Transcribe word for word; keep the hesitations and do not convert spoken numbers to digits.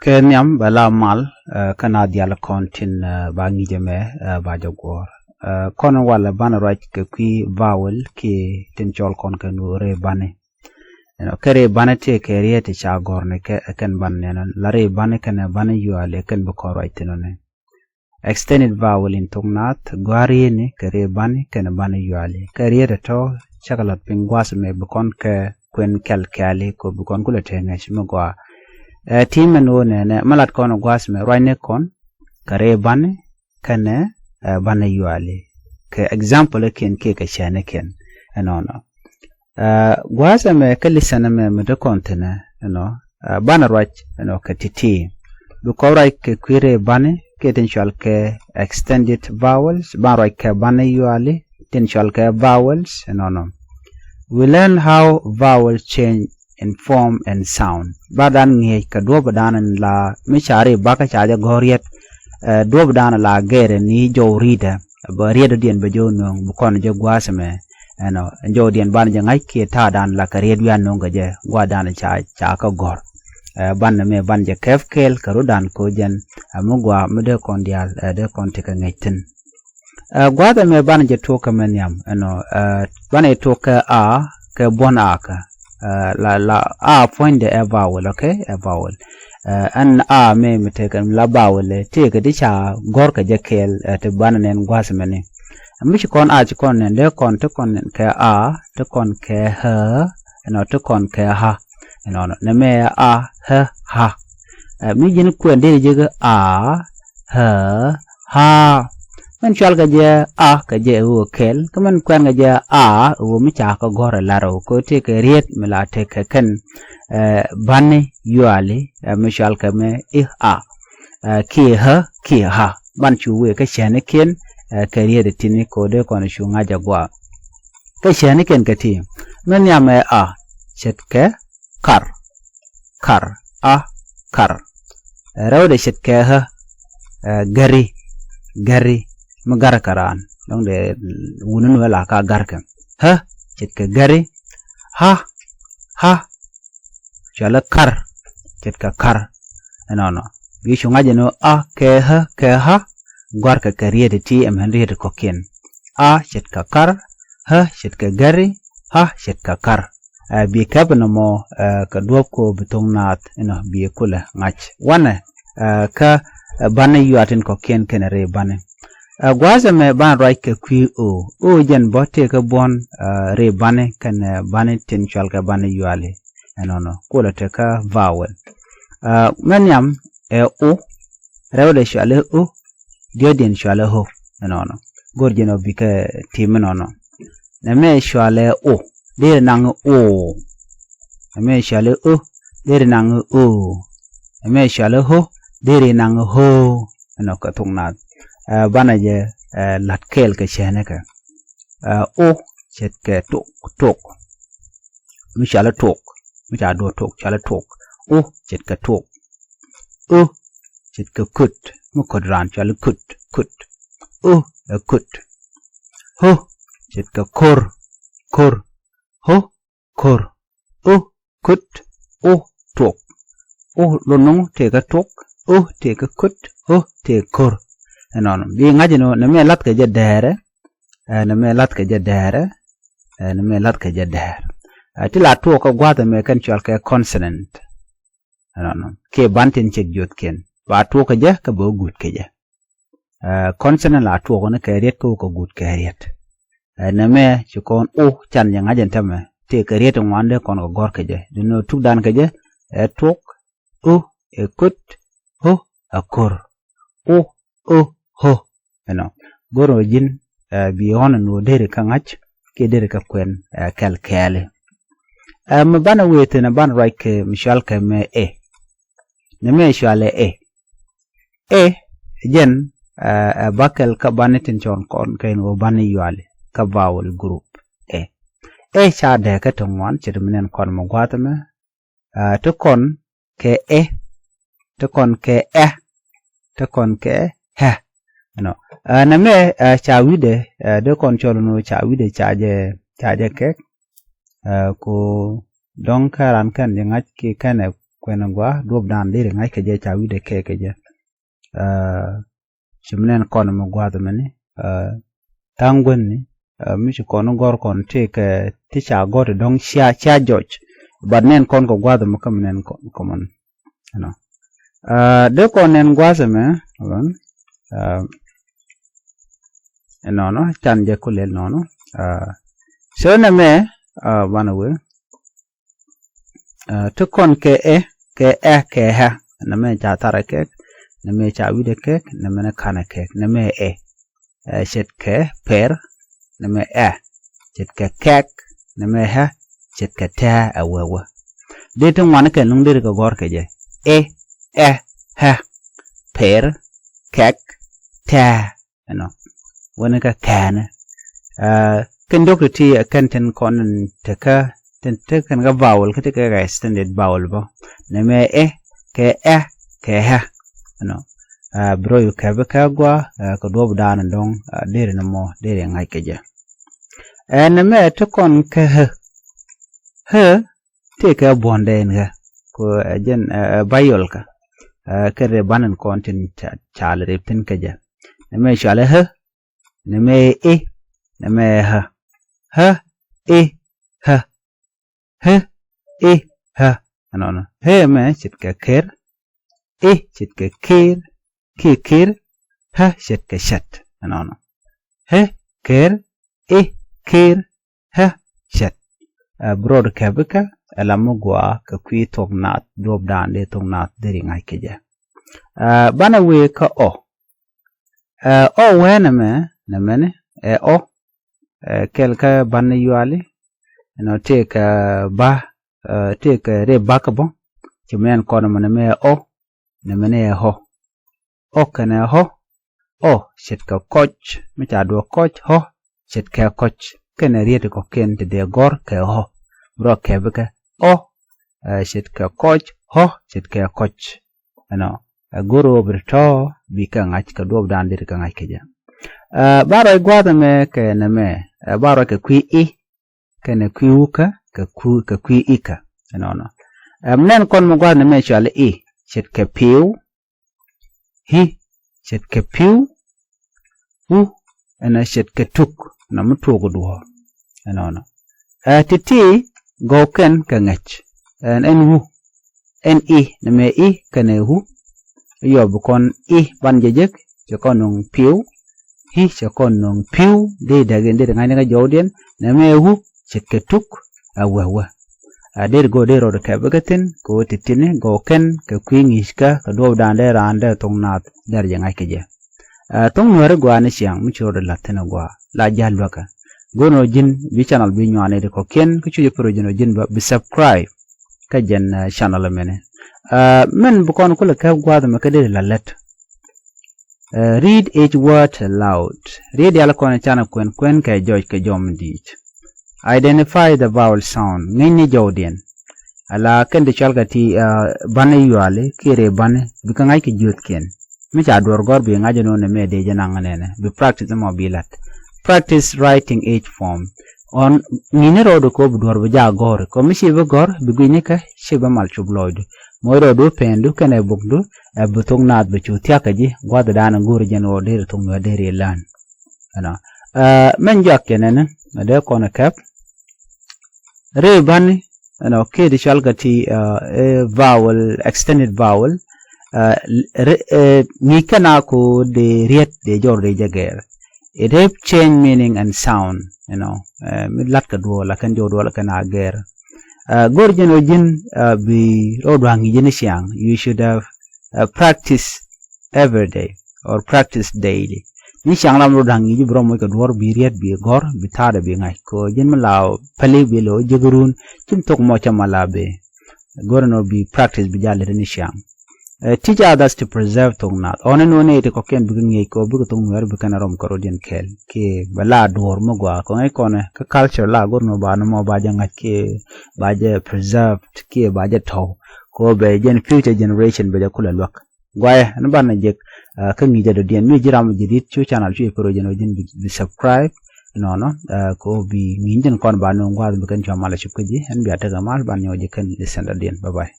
Kɛ nhiam bɛ la mal, eh, kä na dhial kɔn tin, eh, ba ŋi̱i̱c ɛmɛ, eh, ba jɛ guɔ̱ɔ̱r. Eh, kɔn walɛ banɛ ruac kɛ kui̱ vowel kiɛ tin cɔl kɔn kɛ nu rɛy bani. Ɛnɔ, kɛ rɛy bani tëë kɛ riet ti ca gɔ̱r ni kɛ, kɛn ban nɛn la rɛy bani kɛnɛ bani yuali kɛn bi kɔn ruac thin ɔni. Extended vowel in thok naath, gɔaa riet ni kɛ rɛy bani kɛnɛ bani yuali. Kɛ riet ɛ tɔ, cakɛ lat piny gua̱a̱th mɛ bi kɔn kɛ kuɛn kɛl kɛɛli kɛ bi kɔn kulɛ tëë ŋäc mi gɔaa. Eh, ti mɛn wä nɛnɛ, mi lat kɔn gua̱a̱th mɛ ruac ni kɔn kɛ rɛy bani kɛnɛ, eh, bani yuali. Kɛ example kiɛn kiɛ kɛ cɛɛni kiɛn. Ɛnɔnɔ. Eh, gua̱a̱th ɛmɛ kä listen ɛmɛ mi te kɔn thinɛ, you know, eh, banɛ ruac, you know, kɛ ti̱ti̱. Bi kɔn ruac kɛ kui̱ rɛy bani kiɛ tin cɔal kɛ extended vowels, banɛ ruac kɛ bani yuali tin cɔal kɛ vowels, you know, no. We learn how vowels change in form and sound. Ba dan ŋi̱eec kɛ duɔ̱p dan la mi ca ri bakä ca jɛ gɔ̱r riet, eh, duɔ̱p dan la gɛrɛ ni jɔw ri̱dɛ. Bä riet diɛn bɛ jɔw nöŋ bi kɔn jɛ gua̱a̱th ɛmɛ. Ɛnɔ, ɛn jɔw diɛn ban jɛ ŋa̱c kiɛ ta̱a̱ dan la kɛ riet wian nöŋ kɛ jɛ gua̱a̱th dan ca, ca kä gɔ̱r. Eh, ban mɛ ban jɛ kɛp kɛɛl kɛ rut dan ko jɛn, eh, mi gua̱a̱ mi dee kɔn diaal, eh, dee kɔn ti kɛ ŋäc thin. Eh, gua̱a̱th ɛmɛ banɛ jɛ tuɔk kɛ mɛ nhiam, ɛnɔ, eh, banɛ jɛ tuɔk kɛ a, kɛ buɔ̱n a kɛ. Eh, la, la a puɔ̱nydɛ ɛ vowel, okay? Ɛ vowel. Eh, ɛn a mɛ mi tekɛ la vowel, eh, tëëkɛ di ca gɔ̱r kɛ jɛ kɛɛl, eh, ti banɛ nɛn gua̱a̱th mɛni. Mi ci kɔn a ci kɔn nɛn, dee kɔn ti kɔn nɛn kɛ a, ti kɔn kɛ ɛ, ɛnɔ ti kɔn kɛ ha. Ɛnɔnɔ, nɛ mɛ a, ɛ, ha. Eh, mi ji̱n kuɛn dee jɛ kɛ a, ɛ, ha. Mɛn cual kɛ jɛ a kɛ jɛ ɛ ɣöö kɛl, kä mɛn kuɛn kɛ jɛ a ɛ ɣöö mi ca kɛ gɔ̱r ɛ lar ɛ ɣöö kɛ tëëkɛ riet mi la tëëkɛ kɛn, eh, bani yuali, eh, mi cual kɛ mɛ i a. Eh, kiɛ ɣä, kiɛ ha. Ban cu wëë kä cäänikiɛn, eh, kɛ riet ɛ tini kɛ ɣöö dee kɔn cu ŋa̱c ɛ gua̱a̱. Kä cäänikiɛn kɛ ti. Mɛn nhiam ɛ a, ce̱tkɛ kar. Kar, a, kar. Eh, rɛwdɛ ce̱tkɛ ɣä, eh, gäri, gäri. Mi garkɛ raan. Dɔ̱ŋ dee wuni ni wä la ka garkɛ. Ɣä, ce̱tkɛ gäri. Ha, ha. Cualɛ kar, ce̱tkɛ kar. Ɛnɔnɔ. Bi cu ŋa̱c ɛn ɣöö a kɛ ɣä, kɛ ha. Gɔ̱a̱rkɛ kɛ riet ti ɛmɛn riet kɔ̱kiɛn. A ce̱tkɛ kar, ɣä ce̱tkɛ gäri, ha ce̱tkɛ kar. Eh, bi kɛp nɔmɔ, eh, kɛ duɔ̱p ko bi thoŋ naath, you know, bi kulɛ ŋa̱c. Wanɛ, eh, kä, eh, bani yuatin kɔ̱kiɛn kɛnɛ ri bani. Eh, gua̱a̱th ɛmɛ ban ruac kɛ kui̱ o. O jɛn bä tëëkɛ buɔ̱n, eh, ri bani kɛnɛ bani tin cual kɛ bani yuali. Ɛnɔnɔ. Kulɛ tëëkɛ vowel. Eh, mɛ nhiam ɛ o. Rɛwdɛ cualɛ o. Diɔ̱kdiɛn cualɛ o. Ɛnɔnɔ. Go̱r jɛn ɔ bikɛ tim ɛnɔnɔ. Nɛ mɛ cualɛ o. Deri naŋ o. Nɛ mɛ cualɛ o. Deri naŋ o. Nɛ mɛ cualɛ o. Deri naŋ o. Ɛnɔ kɛ thok naath. Eh, banɛ jɛ, eh, la̱t kɛɛl kɛ cäänikɛ. Eh, o ce̱tkɛ tok, tok. Mi cualɛ tok. Mi ca duɔ̱ɔ̱r tok, cualɛ tok. O ce̱tkɛ tok. O ce̱tkɛ köt. Mi köt raan cualɛ köt, köt. O ɛ köt. Ɣä ce̱tkɛ ko̱r, ko̱r. Ɣä ko̱r. O köt. O tok. O lotnɔŋ tëëkɛ tok. O tëëkɛ köt. Ɣä tëëkɛ ko̱r. Ɛnɔnɔ. Bi ŋa̱c ɛn ɣöö nɛ mɛ la̱thkɛ jɛ dɛɛrɛ. Eh, nɛ mɛ la̱thkɛ jɛ dɛɛrɛ. Eh, nɛ mɛ la̱thkɛ jɛ dɛɛr. Eh, ti la tuɔɔk kä gua̱a̱th ɛmɛ kɛn cual kɛ consonant. Ɛnɔnɔ. Kiɛ ban tin cek jiöthkiɛn. Ba tuɔɔk kɛ jɛ kä bɛ wä guut kɛ jɛ. Eh, consonant la tuɔɔk ni kɛ riet kä wä kɛ guut kɛ riet. Eh, nɛ mɛ ci kɔn o can jɛ ŋa̱c ɛn tämɛ. Tëëkɛ riet in ŋuan dee kɔn kɛ gɔ̱r kɛ jɛ. Duni tuk dan kɛ jɛ. Ɛ tuɔɔk. O ɛ köt. Ɣä ɛ ko̱r. O, o, ɣä. Ɛnɔ. Go̱r ɣöö ji̱n, eh, bi ɣɔ̱n ɛn ɣöö deri kä ŋa̱c kiɛ deri kä kuɛn, eh, kɛl kɛɛli. Eh, mi banɛ wëë thi̱n ɛ banɛ ruac kɛ mi cual kɛ mɛ ɛ. Nɛ mɛ cual ɛ ɛ. Ɛ jɛn, eh, ɛ bäkɛl kä bani tin cɔn kɔn kɛ in ɣöö bani yuali kä vowel group ɛ. Ɛ ca dee kä ti ŋuan ce̱t mi nɛn kɔn mi gua̱a̱th ɛmɛ. Ah, ti kɔn kɛ ɛ, ti kɔn kɛ ɛ, ti kɔn kɛ ɛ. Ɛnɔ. Ah, nɛ mɛ, ah, ca wi̱dɛ, ah, dee kɔn cɔl ni ca wi̱dɛ ca jɛ, ca jɛ kɛk. Ah, ko dɔ̱ŋ kä ran kɛn jɛ ŋa̱c ki kɛnɛ kuɛn gua̱a̱ duɔ̱p dan deri ŋa̱c kɛ jɛ ca wi̱dɛ kɛ kɛ jɛ. Ci mi nɛn kɔn mi gua̱a̱th mɛni tha̱a̱ŋ guäthni mi ci kɔn gɔ̱r kɔn ti kɛ ti ca gɔ̱r ti dɔ̱ŋ cia cia jɔc. But nɛn kɔn kɛ gua̱a̱th mi kä mi nɛn kɔn kɔmɔn. Ɛnɔ dee kɔn nɛn gua̱a̱th mɛ ɛnɔnɔ can jɛ kulɛl nɔnɔ. So nɛ mɛ banɛ wee ti kɔn kɛ ɛ kɛ ɛ kɛ ɛ nɛ mɛ ca tharɛ kɛk nɛ mɛ ca wi̱dɛ kɛk nɛ mɛ nɛ kanɛ kɛk nɛ mɛ ɛ. Ce̱tkɛ pɛr nɛ mɛ ɛ ce̱tkɛ kɛk nɛ mɛ ɛ ce̱tkɛ tɛ̱̈ɛ̱̈ ɛ wee wee. Dee ti ŋuan kɛ nuŋ deri kɛ gɔ̱r kɛ jɛ ɛ ɛ ɛ pɛr kɛk tɛ̱̈ɛ̱̈. Ɛnɔ wɛni kä kɛɛnɛ kɛn diɔk ti ti kɛn tin kɔn tekä tin ti kɛn kä vowel kä ti kɛ kɛ extended vowel bä. Nɛ mɛ ɛ kɛ ɛ kɛ ɛ ɛnɔ bi rɔ yu kɛpi kɛ gua kɛ duɔp dan dɔŋ deri ni mɔ deri ŋa̱c kɛ jɛ. Ɛn nɛ mɛ ti kɔn kɛ hä hä ti kɛ buɔ̱ndɛ in ɣä ku ɛ jɛn ɛ bayɔl kä kɛ rɛ ban in kɔn tin cal rɛ tin kɛ jɛ. Nɛ mɛ cualɛ hä nɛ mɛ i nɛ mɛ hä hä i hä hä i hä. Ɛnɔnɔ hä mɛ ce̱tkɛ ker i ce̱tkɛ ker ki ker hä ce̱tkɛ cɛt. Ɛnɔnɔ hä ker i ker hä cɛt. Ɛ bi rɔɔd kɛpikä ɛ lam mi gua̱a̱ kɛ kui̱ thok naath duɔp daan dee thok naath deri ŋa̱c kɛ jɛ. Banɛ wee kä ɔ ɛ ɔ wee nɛ mɛ nɛ mɛni ɛ ɔ kɛl kä ban ni yuali. Ɛnɔ tëëkɛ ba tëëkɛ rep bakä bä ci mɛn kɔn mɛ nɛ mɛ ɛ ɔ nɛ mɛni ɛ ɔ ɔ kɛnɛ ɔ ɔ ce̱tkɛ kɔc mi ca duɔ̱k kɔc ɔ ce̱tkɛ kɔc kɛnɛ riet kɔkiɛn ti dee gɔ̱r kɛ ɔ. Rɔ kɛpikɛ ɔ ce̱tkɛ kɔc ɔ ce̱tkɛ kɔc. Ɛnɔ ɛ go̱r ɣöö bi tɔ̱ bi kɛ ŋa̱c kɛ duɔ̱p dan deri kɛ ŋa̱c kɛ jɛ. Ba rɔc gua̱a̱th ɛmɛ kɛ nɛmɛ ɛ ba rɔc kɛ kui̱ i̱ kɛnɛ kui̱ wukä kɛ kui̱ i̱kä. Ɛnɔnɔ ɛm nɛn kɔn mi gua̱a̱th nɛmɛ cual i̱ ce̱tkɛ pi̱w. I̱ ce̱tkɛ pi̱w. Wu ɛnɔ ce̱tkɛ tuk ɛnɔ mi tuɔɔk duɔ̱ɔ̱r. Ɛnɔnɔ ɛ ti̱ti̱ gɔw kɛn kɛ ŋäc ɛn ɛn wu ɛn i̱ nɛmɛ i̱ kɛnɛ wu. Yɔ bi kɔn i̱ ban jɛ jek cɛ kɔn nuŋ pi̱w. I̱ cɛ kɔn nuŋ pi̱w dee däk in dee ri ŋa̱cni kä jɔwdiɛn nɛmɛ wu ce̱tkɛ tuk. Ɛ wee wee a dee ri go̱o̱r dee rɔɔd kɛp kä thi̱n kɛ ɣöö ti thi̱n gɔw kɛn kɛ kui̱ ŋi̱i̱ckä kɛ duɔ̱ɔ̱p daan dee raan dee thok naath dee ri jɛ ŋa̱c kɛ jɛ. Thok nuääri gua̱a̱ ni ciaŋ mi ci rɔɔd la̱th thi̱n gua̱a̱ la ja̱l luäkä. Go̱o̱r nɔ ji̱n bi channel bi nyuani ti kɔ̱kiɛn kä cucä pär ji̱n ɔ ji̱n bä bi subscribe. Kä jɛn channel mɛni mɛn bi kɔn kulɛ kɛp gua̱a̱th mɛ kä deri la lät. Read each word aloud. Riet diaal kɔn canɛ kuɛn kuɛn kɛ jɔc kɛ jɔm di̱i̱t. Identify the vowel sound. Ŋi̱ny ni jɔwdiɛn. Ala kɛn ti cual kɛ ti bani yuali kiɛ rɛ bani bikɛ ŋa̱c kɛ jiöthkiɛn. Mi ca duɔr gɔr bi ŋa̱c inɔ ni mɛ dee jɛ naŋ nɛnɛ bi practice mɔ bi lat. Practice writing each form. Ɔn ŋi̱ni rɔɔdu kɔ bi duɔr bi ja gɔr kɔ mi ci bi gɔr bi gui̱ni kɛ ci bi mal cup lɔcdu. Mɔc rɔɔdu pɛndu kɛnɛ bukdu ɛ bi thok naath bi cu thiakä ji̱ gua̱th dan go̱r jɛn ɣɔɔ deri thok nuɛ deri lan. Ɛnɔ mɛn juak kɛnɛ ni mɛ dee kɔn kɛp. Rɛ bani ɛnɔ kiɛ di cual kɛ ti vowel extended vowel. Ŋi̱i̱c kɛn a ko dee riet dee jɔr dee jɛ gɛɛr. It have change meaning and sound. You know mi lat kɛ duɔl la kɛn jɔw duɔl kɛn a gɛɛr. Go̱r jɛn ɔ ji̱n bi rɔ dua̱ŋ ji̱n ciaŋ you should have practice every day or practice daily. Ni ciaŋ ram rɔ da̱ŋ yic bi rɔ moc kɛ duɔ̱r bi riet bi gɔ̱r bi ta̱a̱dɛ bi ŋa̱c kɛ ji̱n mi la päli bi lɛ ɔ jiäk run. Cin thok mɔ cä ma la bi go̱r nɔ bi practice bi jal lɛ ni ciaŋ. Teach others to preserve thok nath ɔn ni nɔ ni ti kɔkiɛn bikɛ ŋiec kɛ bikɛ thok nuɛr bikɛ na rɔm kɛ rɔ diɛn kɛl kiɛ bɛ la duɔ̱r mi gɔaa kɛ ŋa̱c kɔnɛ kä culture la go̱r nɔ ba ni mɔ ba jɛ ŋa̱c kiɛ ba jɛ preserved kiɛ ba jɛ tɔ̱w. Kɛ bɛ jɛn future generation bɛ jɛ kulɛ luäk. Guayɛ ni banɛ jek kä ŋi̱i̱cä dɔ̱diɛn mi ji̱ ram ji̱ dit cu channel cu i̱ pär wecin wecin bi subscribe. Nɔnɔ kɛ bi ŋi̱i̱cä kɔn ba nööŋ gua̱a̱th bi kɛn cua mal a cup kä ji̱ ɛn bia tekɛ mal ban nyɔk ji̱ kɛn i sɛn dɔ̱diɛn. Bye bye.